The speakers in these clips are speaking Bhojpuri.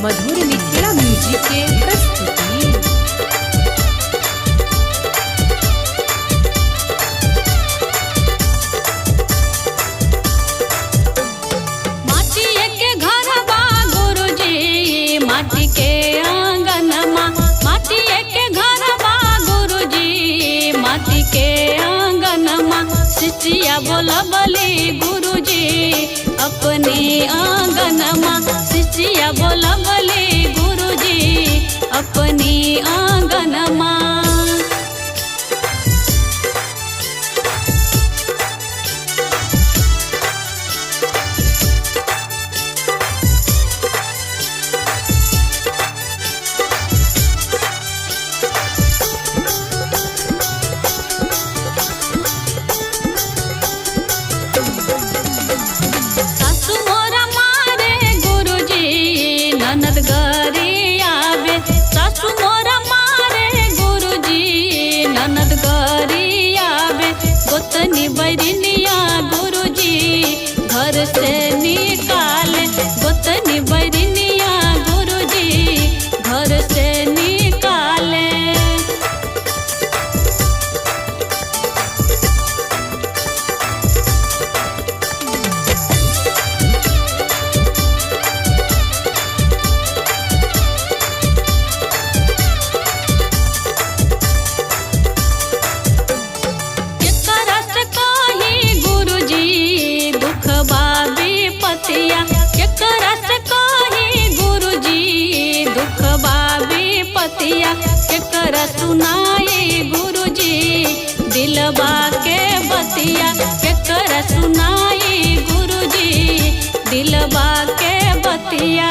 मधुर मिथिला म्यूजिक के प्रस्तुति। माटी के घरवा गुरुजी, माटी के आंगनमा। माटी के घरवा गुरुजी, माटी के आंगनमा। सिचिया बोलबली गुरुजी अपने आंगनमा। सिचिया बोलबली गुरुजी अपने आंगनमा। सासु मोरा मारे गुरुजी, ननद घरे आवे। सासु मोरा मारे गुरुजी, ननद घरे आवे। गोतनी बैरनिया गुरुजी घर से निकाले। गोतनी बैरनिया गुरुजी घर से निकाले। केकरा से कही गुरुजी दुखबा विपतिया। केकरा से कही गुरुजी दुखबा विपतिया। केकरा सुनाई गुरुजी दिलबा के बतिया। केकरा सुनाई गुरुजी दिलबा के बतिया।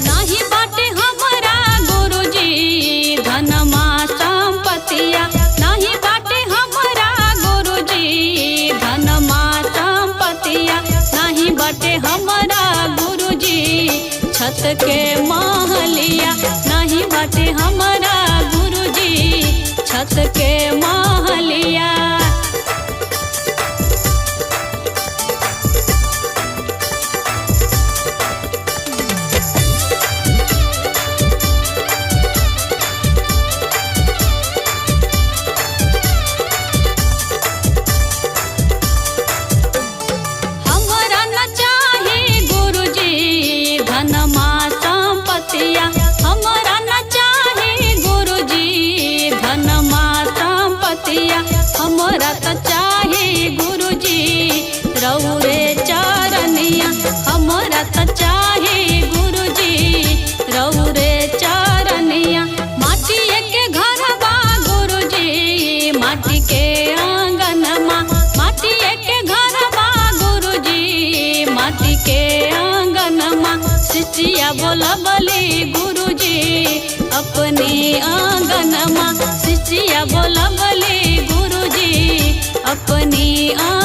नाही बाटे हमरा गुरुजी धनमा संपतिया। नाही बाटे हमरा गुरुजी धनमा संपतिया। नाही बाटे हमरा गुरुजी छत के महलिया। नाही बाटे हमरा गुरुजी छत के महलिया। हमरा न चाही गुरुजी धनमा संपतिया। हमरा न चाही गुरुजी धनमा संपतिया। हमरा त चाही गुरुजी रौरे चरनिया। हमरा त चाही गुरुजी रौरे चरनिया। माटी के घरवा गुरुजी, माटी के आंगनमा। माटी के घरवा गुरुजी, माटी के आंगनमा। सिचिया बोलबली गुरुजी अपने आंगनमा। सिचिया बोलबली गुरुजी अपने आंगनमा।